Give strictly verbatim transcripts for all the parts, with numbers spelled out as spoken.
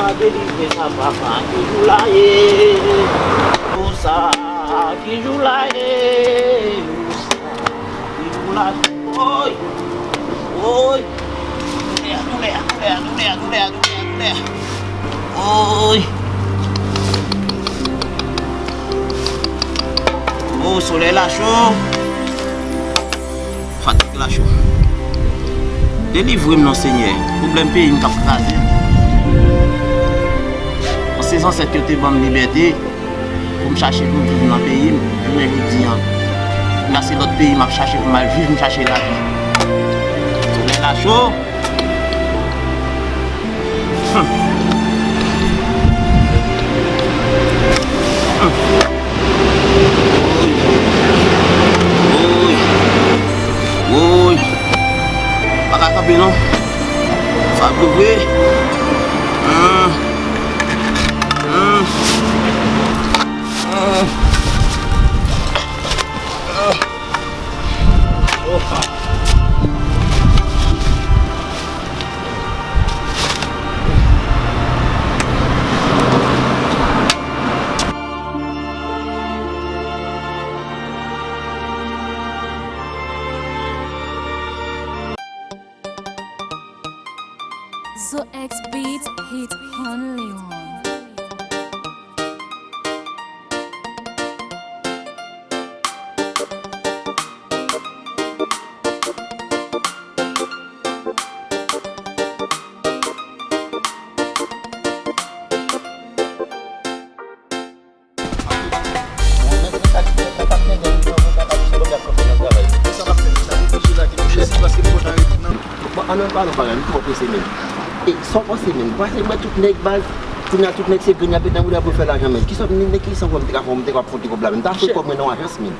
Delivre sa papa, ki jou la ye? Konsa, ki jou la ye? Konsa, ki jou la ye? Woy! Woy! Doulè, doulè, doulè, doulè. Woy! Oh, solèy la cho. Fatig la cho. Delivre m non, Senyè. Pwoblèm peyi m k ap kraze m. Paske zansèt yo te ban m libète pou m chache pou m viv nan peyi m. Jounen jodi a, la se lòt peyi m ap chache pou m al viv, m chache lavi. Solèy la cho. Hum. Hum. Woy. Woy. Pa ka kanpe non. Sa dlo vre. Hum. Hum. Hum. Hum. Zo X Beat hit only one. Bon, ann, ann pale yon bagay, m twò prese menm. E, sa w panse menm? Ou panse mwen tout nèg baz, kounye a tout nèg se grenn y ap met nan bouda pou fè lajan menm. Kisa, nèg ki san kòb m te ka fè, m te ka ap fouti kòb la menm. M ta fè kòb mwen nan ajans menm.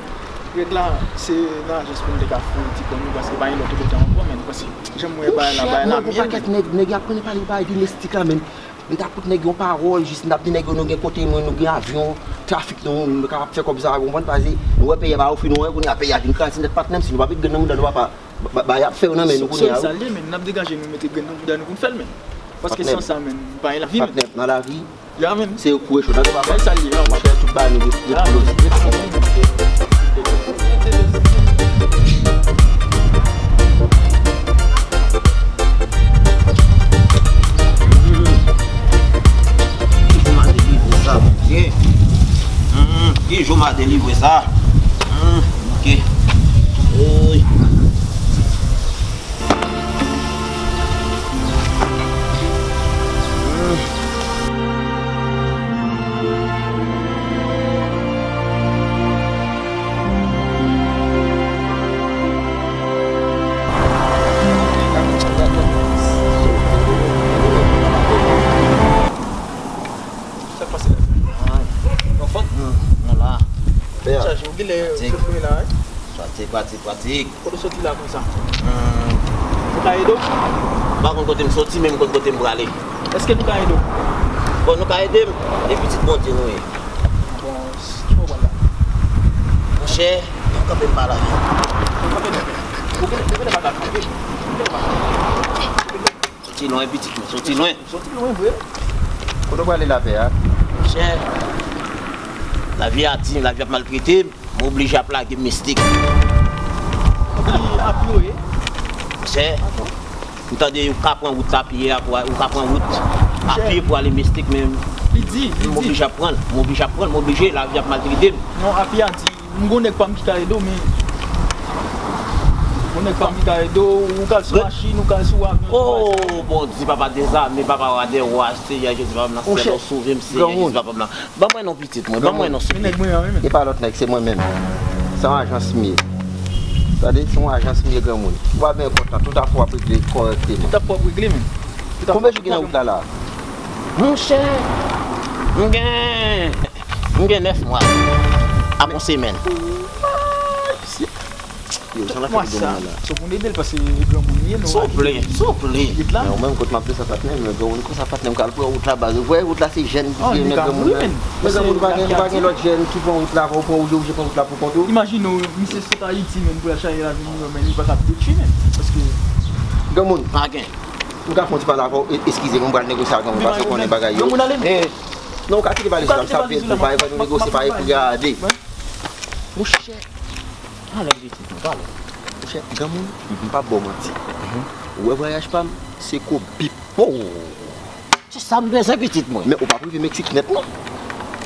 Règ la, se nan ajans pou m te ka fè yon ti kòb, paske pa gen lòt kote ankò, men paske jan m wè bagay la, bagay la, monchè, mwen gon pakèt nèg, nèg y ap konnen pale bagay domestik la, men m t ap koute nèg yon pawòl, jis n ap di nèg yo, nou gen kote nou, nou gen avyon, trafik nou, nou kapab fè kòb sa, ou konprann, paske nou wè peyi a pa ofri nou anyen, kounye a peyi a vin kraze nèt, patnè m, si nou pa met grenn nan bouda nou, papa, ba, ba, y ap fè yo nan men nou kounye a. Sa l ye, men, n ap degaje nou, mete grenn nan bouda nou pou n fè l, men. Paske san sa, men, nou pa gen lavi, men. Patnè, nan lavi, ya, men. Se yo koure cho nan twa pa. Sa l ye, ya, monchè, tout bagay nou de, de plozi. Ki jou m a delivre sa, Bondye? Hmm, ki jou m a delivre sa? Hmm, ok. Oy. Sa k pase la? Anfòm? Hmm, nou la. Chaje, ou genlè sot loin la, wi. Pratik, pratik, pratik. Kote w soti la konsa? Hmm. Nou ka ede w? M pa konn kote m soti, men m konn kote m prale. Èske nou ka ede w? Bon, nou ka ede m. E pitit Bondye nou ye. Bon, s-, ki bò w pral la? Monchè, nou kanpe m pa la. Nou kanpe m. Ou genlè, ou genlè pa ka kanpe. Ou genlè pa ka kanpe. Soti lwen, pitit mwen, soti lwen. Soti lwen vre. Kote w prale lapè a? Monchè, lavi a di m, lavi ap maltrete m, m oblije ap lage mistik. Ki api w ye? Monchè, m tande ou ka pran wout la pye a, pou, ou ka pran wout a pye pou ale mistik, men m oblije ap pran l, m oblije ap pran l, m oblije, lavi ap maltrete m. Non, api a di, m gon nèg pa m ki ka ede w, men gon nèg pa m ki ka ede w, ou ka al sou machin, ou ka al sou avyon. Oh, Bondye, papa dezame, papa wa dè wa, Seyè Jezi, papa m nan syèl, ou sove m, Seyè Jezi, papa m nan. Ban mwen non pitit mwen, ban mwen non souple. E pa lòt nèg, se mwen menm. Se yon ajans m ye. Tande, se yon ajans m ye granmoun. Ou pa byen kontan, tout afè w ap regle kòrèkteman. Tout afè w ap regle menm. Konbyen jou gen nan wout la la? Monchè, m gen M gen nèf mwa ak yon semèn. Yo, sa n ap fè pou granmoun nan la? Se pou n ede l paske granmoun li ye, non? Souple, souple. Men ou menm kot m ap di sa patnè m, granmoun konsa patnè m ka al pran wout la baz. Ou wè wout la se jèn ki gen men granmoun nan. Men granmoun nou pa gen, nou pa gen lòt jèn ki pran wout la, ou pran wout, ou oblije pran wout la pou kont ou. Imajine w, misye sot Ayiti menm pou l al chache lavi li menm, men li pa ka detwi menm. Paske granmoun. Pa gen. M ka fè yon ti pale avè w, e- eskize m, m pral negosye ak granmoun paske w konnen bagay yo. Granmoun ale. Eh, non, ou ka kite pale sou la, m sa fè pou bagay fò nou negosye, pa pou gade. Monchè, pale pitit mwen, pale. Monchè, granmoun, m p ap ba w manti. Ou wè vwayaj pa m, se kou bip. Oh! Se sa m bezwen pitit mwen. Men ou p ap rive Meksik nèt non.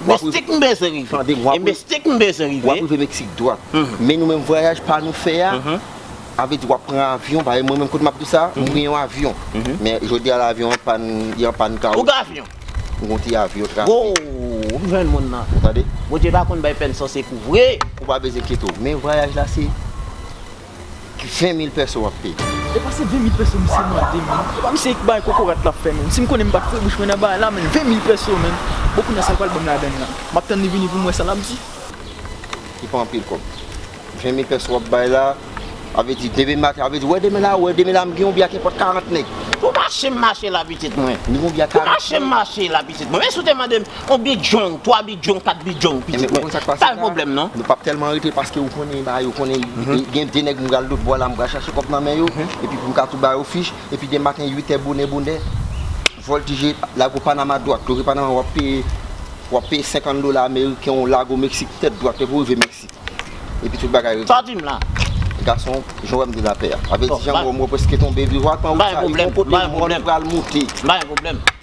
Mestik m bezwen rive. Tande, w ap E mestik m bezwen rive. W ap rive Meksik dwat. Men nou menm vwayaj pa nou fè a, a vle di w ap pran avyon, paske mwen menm kote m ap di sa, m gen yon avyon. Men jodi a la avyon an pann, li an pann kawo. Ou gen avyon? M gen yon ti avyon trafik. Wow, m jwenn moun nan. Tande? Bondye pa konn bay pèn san sekou vre. Ou pa bezwen enkyete w. Men vwayaj la se ven mil pèso w ap peye. E pa se ven mil pèso misye mande, men. E pa misye ki bay kokorat l ap fè, men. Si m konnen m pa t fre bouch mwen nan bagay la, men ven mil pèso, men. Bon, kounye a sa l pral ban m ladann la. M ap tann li vini pou m wè sa l ap di. Li pa anpil kòb. Ven mil pèso w ap bay la, a vle di demen maten, a vle di, wè demen la, wè demen la, m gen yon biyè ki pòt karant nèg. Pou mache m mache la, pitit mwen. Pou mache m mache la, pitit mwen. Men si w te mande m yon bidjong, twa bidjong, kat bidjong, pitit mwen. Pa gen pwoblèm, non. Nou p ap tèlman rete paske ou konnen bagay, ou konnen gen de nèg m pral lòt bò la, m pral chache kòb nan men yo, epi pou m ka tou ba yo fich, epi demen maten, uit è, bonè, bonè, vòltije, lage w Panama dwat, leve Panama, w ap peye, w ap peye senkant dola ameriken, w lage w Meksik, tèt dwat, epi w rive Meksik. Epi tout bagay regle. Sa w di m la? Gason, jan w wè m di la pè a. Avè di jan w wè m preske tonbe, epi w al pran wout sa, e gon kote mòn ou pral moute.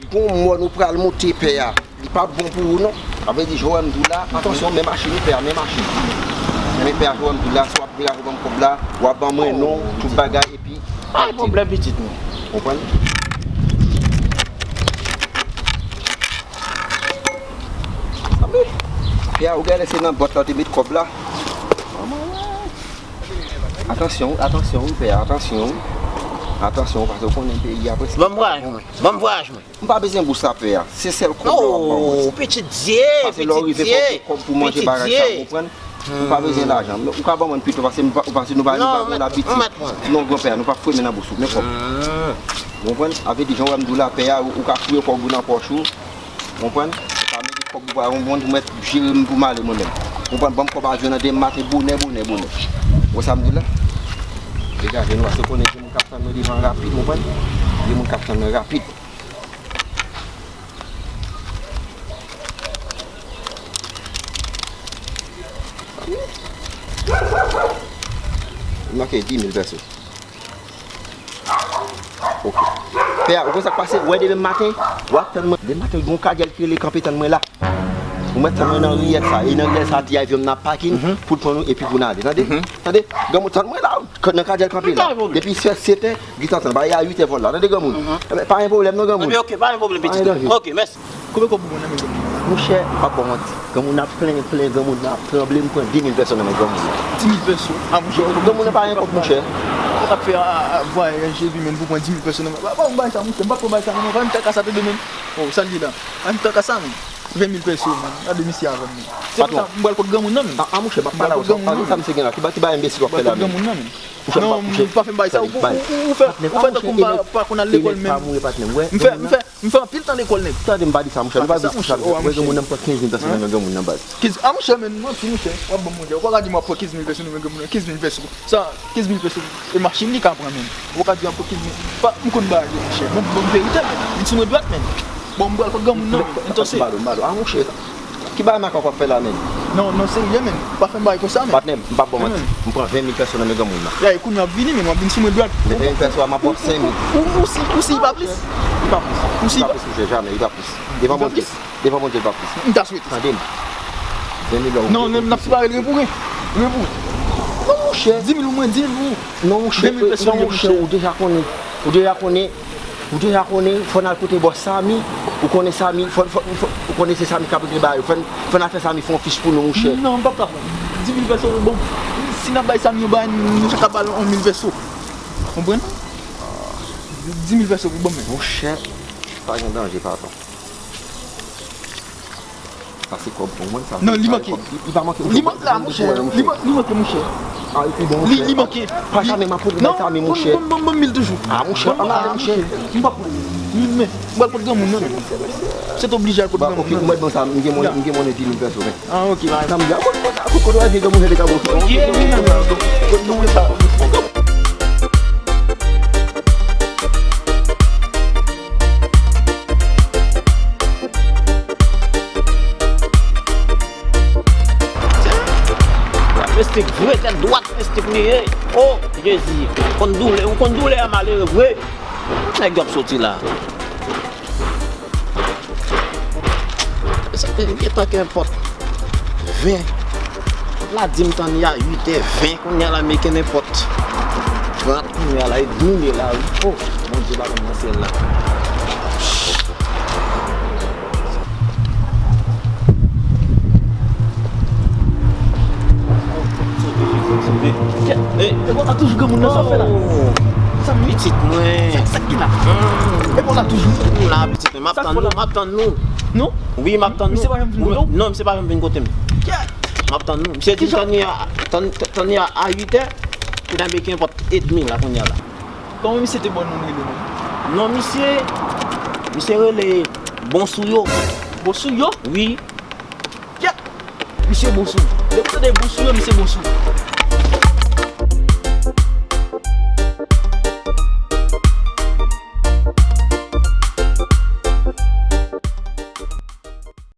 Gon mòn ou pral moute pè a. Li p ap bon pou ou non. Avè di jan w wè m di w la, atansyon, men machin wi pè a, men machin. Men pè a, jan w wè m di w la, si w ap derape ban m kòb la, w ap ban mwen non, tout bagay, epi pa gen pwoblèm pitit mwen. Konprann? Pè a, ou gade se nan bòt la w te met kòb la. Atansyon, atansyon wi pè a, atansyon wi. Atansyon, paske w konnen peyi a preske. Ban m vwayaj mwen, ban m vwayaj mwen. M pa bezwen bous la pè a. Se sèl kòb la w ap ban mwen. Oh, pitit Dye, pitit Dye. Paske lè w rive fò w gen kòb pou manje bagay sa, w konprann? M pa bezwen lajan. Ou ka ban mwen pito paske m pa, paske nou pa, nou pa gen labitit. Non, granpè a, nou pa fremen nan bous ou. Men kòb. Ou konprann? Avè di jan w wè m di w la pè a, ou ka fouye kòb ou nan pòch ou. Konprann? Ou ka mete kòb ou pa yon bon, ou mèt jere m pou m ale mwen menm. Konprann? Ban m kòb avyon nan demen maten bonè, bonè, bonè. Ou wè sa m di w la? Degaje nou, paske konnen gen moun k ap tann mwen devan rapid, konprann? Gen moun k ap tann mwen rapid. Li manke dis mil pèso. Ok. Pè a, ou konn sa k pase? Ou wè demen maten, w ap tann mwen. Demen maten, gen yon kadyèl ki rele kanpe tann mwen la. Ou mèt tann mwen nan riyèl sa. E nan riyèl sa, ti avyon nan ap pakin pou l pran nou epi pou n ale. Tande? Tande? Granmoun tann mwen la. Nan kadyèl kanpe la. Depi sèt è, gentan tann. Ba, e a uit è vòl la. Tande, granmoun? Pa gen pwoblèm non, granmoun. Ok, pa gen pwoblèm, pitit. Ok, mèsi. Konbyen kòb ou gen nan men granmoun nan? Monchè, m p ap ba w manti. Granmoun nan ap plenyen, plenyen, granmoun nan ap tranble, m pran dis mil pèso nan men granmoun nan. Dis mil pèso? A, monchè, granmoun nan pa gen kòb, monchè. Ou t ap fè, a, a, vwayaj epi menm pou pran dis mil pèso nan men. Pa, pa, pa bay sa, monchè, m p ap pran bay sa, non, non, pa m tèt ka sa, tande menm. Oh, sa l ye la. Pa m tèt ka sa, menm. Ven mil pèso, menm. Gade misye avè m, menm. Se pou sa, m pral kot granmoun nan, menm. A, a, monchè, m ap pale avè w, sa, sa misye gen la? Ki ba, ki ba enbesil w ap fè la, menm? Monchè, non, pa fè m bay sa. Ou, ou, ou fè, ou fè tankou m pa, pa konn al lekòl menm. M fè, m fè, m fè anpil tan lekòl, nèg. Tande m pa di sa, monchè. Nou pa vin sou sa, monchè. Wè, granmoun nan m pran kenz mil pèso nan men granmoun nan, baz. Kenz, a, monchè, men, manti, monchè. W ap ban m, monchè. Ou pa ka di m ap pran kenz mil pèso nan men granmoun nan. Kenz mil pèso. Sa, kenz mil pèso. E machin li ka pran, menm. Ou pa ka di m ap pran kenz mil. Pa, m konn bagay yo, monchè. Ban m, ban m verite, menm. Vin sou mwen dwat, menm. Bon, m pral kot granmoun nan, menm. Entonse. Balo, balo. A, monchè. Ki bagay makak w ap fè la, menm? Non, non, serye, menm. Pa fè m bagay konsa, menm. Patnè m, m p ap ba w manti. M pran ven mil pèso nan men granmoun nan. Ya, e kounye a w ap vini, menm, w ap vin sou mwen dwat. Men ven mil pèso a, m ap ba w senk mil. Ou, ou, ou si, ou si, pa plis? Li pa plis. Ou si, li pa plis, monchè, jamè, li pa plis. Devan Bondye, devan Bondye, li pa plis. M ta swete. Tande m. Ven mil la, non, non, n ap separe l, ren pou ren. Ren pou ren. Non, monchè. Dis mil pou mwen, dis mil pou ou. Non, monchè, non, monchè, ou deja konnen. Ou deja konnen. Ou deja konnen, fò n al kote bòs Samy, ou konnen Samy, fò, fò, fò, ou konnen se Samy k ap regle bagay yo. Fò n, fò n al fè Samy fè yon fich pou nou, monchè. Non, m p ap ka pran. Dis mil pèso, bon, si n ap bay Samy yon bagay, nou chak ap ba l yon mil pèso. Konprann? Dis mil pèso pou ban mwen. Monchè, pa gen danje, patwon. Pase kòb pou mwen sa. Non, li manke. Li pa manke, monchè. Li manke la, monchè. Li manke, monchè. A, epi bon, li manke. Pa sa menm, ap pote bay sa menm, monchè. Non, ban m mil toujou. A, monchè, ann ale, monchè. M p ap pran. Men, m pral kot granmoun nan, men. Se t oblije al kot granmoun nan. Bon, ok, ou mèt ban sa, m gen monnen, m gen monnen dis mil pèso, men. A, ok. Sa m di a, kot, kot, kot, kot, granmoun nan, men. Ok, men, men, men. Kot granmoun sa. Mistik vre, tèt dwat, mistik li ye. O, Jezi. Konn doulè, ou konn doulè a, malere vre. Nèg yo ap soti la. Sa te gentan ke nenpòt ven. La di m tann li a uit è ven, kounye a la meke nenpòt trant, kounye a la e doulè la wi. O, Bondye pa konn nan syèl la. E, e bon, la toujou gen moun nan sa fè la. Sa pitit mwen. Sa, sa ki la? E bon, la toujou. M la, pitit mwen, m ap tann nou, m ap tann nou. Nou? Wi, m ap tann nou. Misye pa janm vin kote w? Non, misye pa janm vin kote m. M ap tann nou. Misye di tann li a, tann, tann li a uit è, kounye a meke nenpòt edmi la, kounye a la. Kòman misye te ba w non rele non? Non, misye, misye rele Bonsouyo. Bonsouyo? Wi. Kèt! Misye Bonsou. Depi tande Bonsou yo, misye Bonsou.